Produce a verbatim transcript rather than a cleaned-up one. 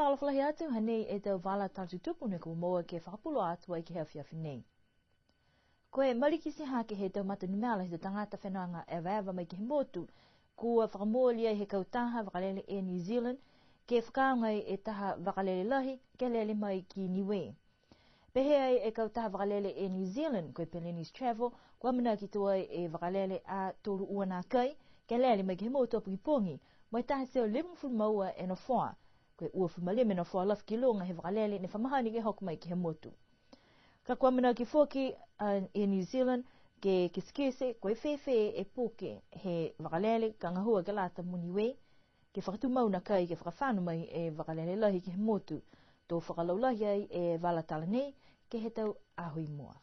Fakaalofa lahi atu, hanei e tau vala tala tutupu ne kua moua ke fakapuloa atu ai ke he afiafi nei. Ko e malikiti hake he tau mata numela he tau tagata fenoga evaeva mai ke he motu, kua fakamooli ai he kautaha vakalele Air New Zealand, ke fakaaoga e taha vakalele lahi, ke lele mai ki Niue. Pehē ai e kautaha vakalele Air New Zealand, ko e Peleni's Travel, kua amanaki tuai e vakalele a tolu ua nākai, ke lele mai ke he motu a pogipogi, mo e taha e teau limagofulu ma ua e nofoa, ko e uafulu ma lima e nofoa lafi ki luga he vakalele ne fa mahani ke hoko mai ke he motu. Ka kua amanaki foki a Air New Zealand ke kitekite, ko e fēfē e puke he vakalele ka gahua ke lata mo Niue, ke fakatumau nākai ke fakafano mai e vakalele lahi ke he motu, to fakalaulahi ai e vala tala nei ke he tau aho i mua.